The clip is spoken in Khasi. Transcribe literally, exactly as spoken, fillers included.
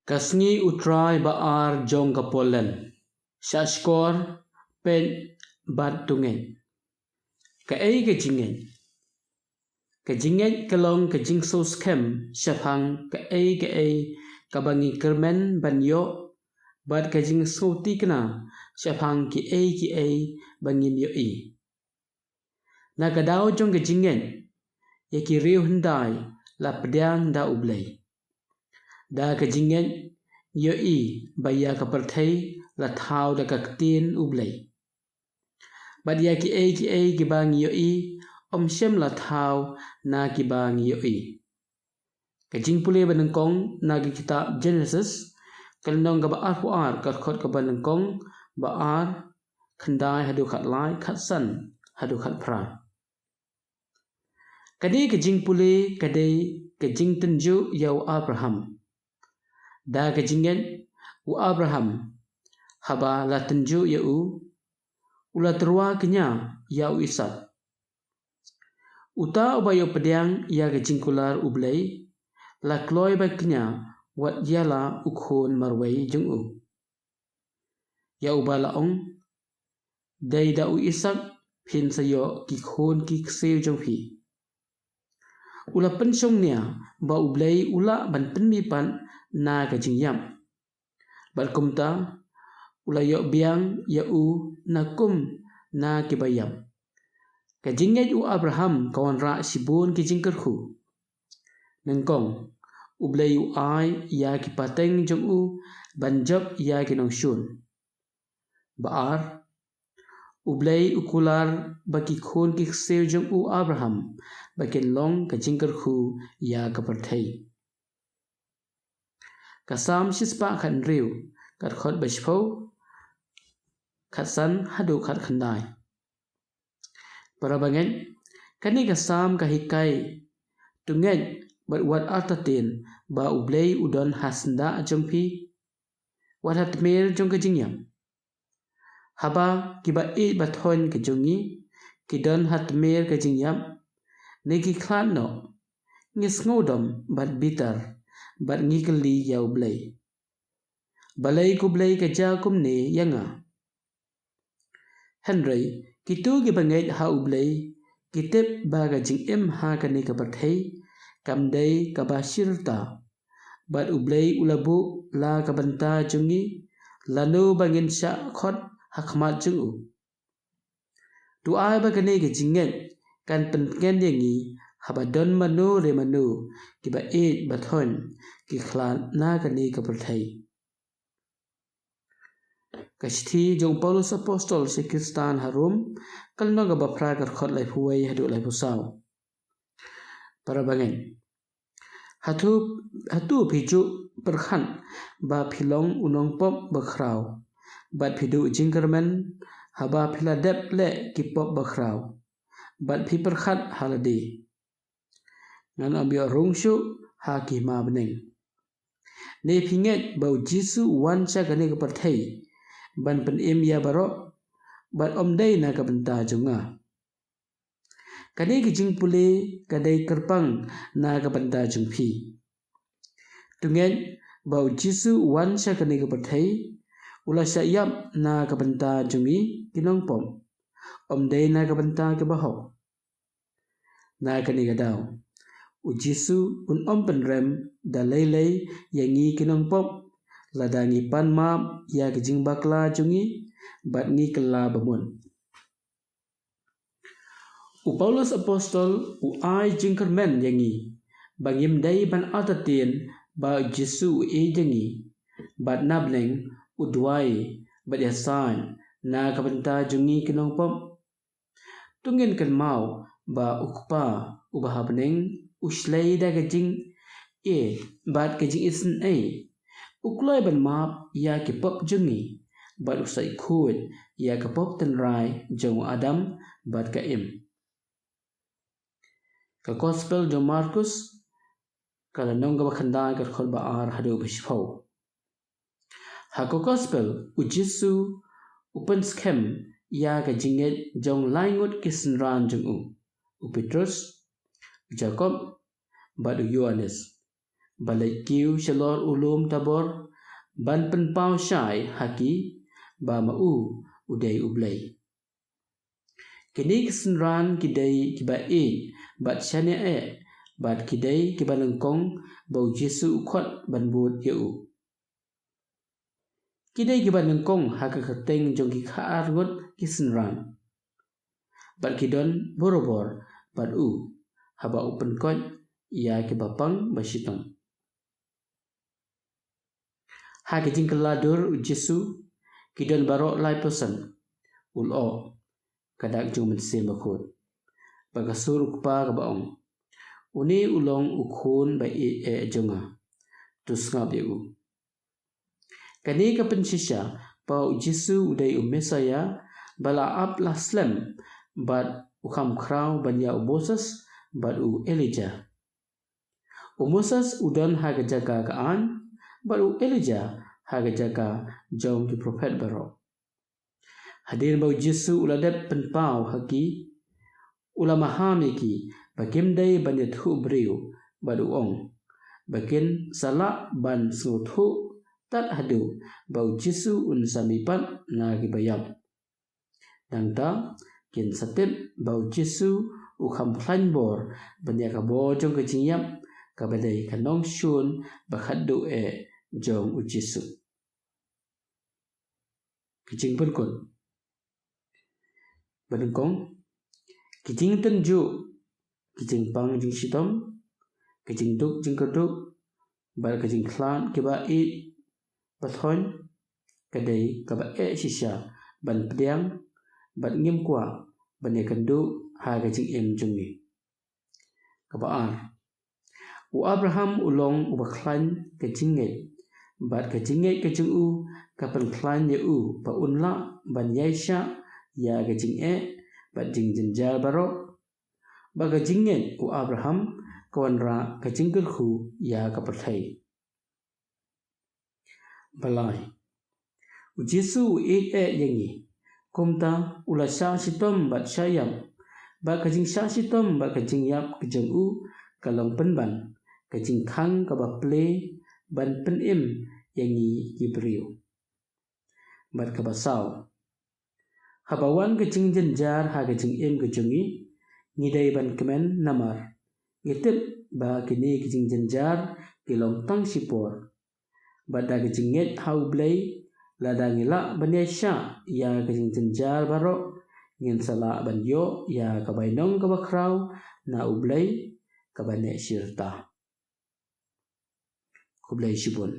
Ka sngi u trai ba ar jong ka Poland. Shah shkor, peit bad to ngeit. Kaei ka jingngeit? Ka jingngeit ka long ka jingsngewskhem shaphang kaei kaei kaba ngi kyrmen ban ïoh, bad ka jingsngewtikna shaphang kiei kiei ba ngin ïohi. Na ka daw jong ka jingngeit, ïa ki riew hyndai la pdiang da U Blei. Da ka jingngeit, ïohi ba ïa ka pyrthei la thaw da ka ktien U Blei. Bad ïa kiei kiei kiba ngi ïohi, ym shym la thaw na kiba ngi ïohi. Ka jingpule ba nyngkong na ka kitab Genesis, ka lynnong kaba arphew ar, ka dkhot kaba nyngkong, ba ar, khyndai haduh khatlai, khatsan haduh khatphra. Kane ka jingpule ka dei ka jingtynjuh ïa u Abraham. Da ka jingngeit u Abraham, haba la tynjuh ïa u, u la tyrwa kñia ïa u Isak. Uta uba ïoh pdiang ïa ka jingkular U Blei, la kloi ba kñia wat ïa la u khun marwei jong u. Ïa uba la ong, dei da u Isak phin sa ïoh ki khun ki ksiew jong phi. U la pynshong nia ba U Blei u lah ban pynmihpat na ka jingïap. Bad kumta, u la ïoh biang ïa u na kum na kiba ïap. Ka jingngeit u Abraham ka wanrah shibun ki jingkyrkhu. Nyngkong, U Blei u ai ïa ki pateng jong u ban jop ïa ki nongshun. Ba ar, U Blei u kular ba ki khun ki ksiew jong u Abraham ba kin long ka jingkyrkhu ïa ka pyrthei. Ka Salm shispah khathynriew, ka dkhot ba shiphew, khatsan haduh khatkhyndai. Para bangeit, kane ka Salm ka hikai, to ngeit bad wat artatien ba U Blei u don ha syndah jong phi, wat ha tmier jong ka jingïap. Haba kiba ïeit ba thoiñ ka jong ngi ki don ha tmier ka jingïap, ne ki khlad noh, ngi sngewdom bad bitar, bad ngi kylli ïa U Blei, balei ko Blei ka jia kumne ïa nga? Hynrei kito kiba ngeit ha U Blei ki tip ba ka jingim ha kane ka pyrthei kam dei kaba shi rta. Bad U Blei u la buh la ka bynta jong ngi, lano ba ngin shah khot ha khmat jong u. To ai ba kane ka jingngeit kan pyntngen ïa ngi, haba don mano re mano kiba ïeit ba thoiñ ki khlad na kane ka pyrthei. Ka shithi jong u Paulus Apostol sha ki Khristan ha Rom, ka lynnong kaba phra, ka dkhot laiphew wei haduh laiphew saw. Para bangeit, hato, hato phi ju pyrkhat ba phi long u nongpop bakhraw, bad phi duh jingkyrmen haba phi la dep leh ki pop bakhraw, bad phi pyrkhat ha lade, ngan ym ïoh rung shuh ha ki hima bneng? Ne phi ngeit ba U Jisu u wan sha kane ka pyrthei ban pynim ïa baroh, bad ym dei na ka bynta jong nga? Kane ka jingpule ka dei kyrpang na ka bynta jong phi. To ngeit ba U Jisu u wan sha kane ka pyrthei, u la shah ïap na ka bynta jong ngi ki nongpop, ym dei na ka bynta kiba hok. Na kane ka daw, U Jisu un ym pynrem da lei lei ïa ngi ki nongpop, lada ngi pan map ïa ka jingbakla jong ngi bad ngi kylla bamut. U Paulus Apostol u ai jingkyrmen ïa ngi ba ngim dei ban artatien ba U Jisu u ïeit ïa ngi, bad na bneng u duwai bad ïasaid na ka bynta jong ngi ki nongpop. To ngin kynmaw ba U Kpa uba ha bneng u shlei da ka jingïeit bad ka jingisynei. U kloi ban map ïa ki pop jong ngi, bad u sait khuid ïa ka pop tynrai jong u Adam bad ka Im. Ka Gospel jong u Markus, ka lynnong kaba khyndai, ka dkhot ba ar haduh ba shiphew. Ha ka Gospel, U Jisu u pynskhem ïa ka jingngeit jong lai ngut ki synran jong u, u Petrus, u Jakob, bad u Ïoannis. ba leit kiew shalor u lum Tabor, ban pynpaw shai ha ki ba ma u u dei u Blei. Kine ki synran ki dei kiba ïeit bad shaniah eh, bad ki dei kiba nyngkong ba u Jisu u khot ban bud ïa u. Ki dei kiba nyngkong ha ka kyrteng jong ki kha ar ngut ki synran, bad ki don borabor bad u haba u pynkoit ïa kiba pang ba shitom. Ha ka jingkylla dur u Jisu, ki don baroh laiphew san, u lyoh ka dak jong u Mynsiem Bakhuid, bad ka sur u Kpa kaba ong: Une u long u Khun ba ïeit eh jong nga, to sngap ïa u. Kane ka pynshisha ba u Jisu u dei u Messaïah ba la ap la slem, bad u kham khraw ban ïa u Moses bad u Elijah. U Moses u don ha ka jaka ka aiñ, bad u Elijah ha ka jaka jong ki prophet baroh. Hadien ba u Jisu u la dep pynpaw ha ki, u la maham ïa ki ba kim dei ban ïathuh briew, bad u ong ba kin sa lah ban sngewthuh tad haduh ba u Jisu un sa mihpat na kiba ïap. Nangta kin sa tip ba u Jisu u kham khlaiñ bor ban ïa ka bor jong ka jingïap, kaba dei ka nongshun ba khatduh eh jong u Jisu. Ka jingpynkut. Ba nyngkong, ki jingtynjuh, ki jingpang jingshitom, ki jingduk jingkyrduh, bad ka jingkhlad kiba ïeit ba thoiñ, ka dei kaba eh shisha ban pdiang, bad ngim kwah ban ïakynduh ha ka jingim jong ngi. Kaba ar, u Abraham u long uba khlaiñ ka jingngeit, bad ka jingngeit ka jong u ka pynkhlaiñ ïa u ba un lah ban ïaishah ïa ka jingeh bad jingjynjar baroh. Bad ka jingngeit u Abraham ka wanrah ka jingkyrkhu ïa ka pyrthei. Ba lai, u Jisu u ïeit eh ïa ngi, kumta u la shah shitom bad shah ïap. Bad ka jingshah shitom bad ka jingïap ka jong u ka long pynban ka jingkhang kaba plie ban pynim ïa ngi ki briew. Bad kaba saw, haba wan ka jingjynjar ha ka jingim ka jong ngi, ngi dei ban kmen namar ngi tip ba kine ki jingjynjar ki long tang shipor. Bad da ka jingngeit ha u Blei, lada ngi lah ban ïaishah ïa ka jingjynjar baroh, ngin sa lah ban ïoh ïa ka bainong kaba khraw na u Blei kaba neh shirta. Khublei shibun.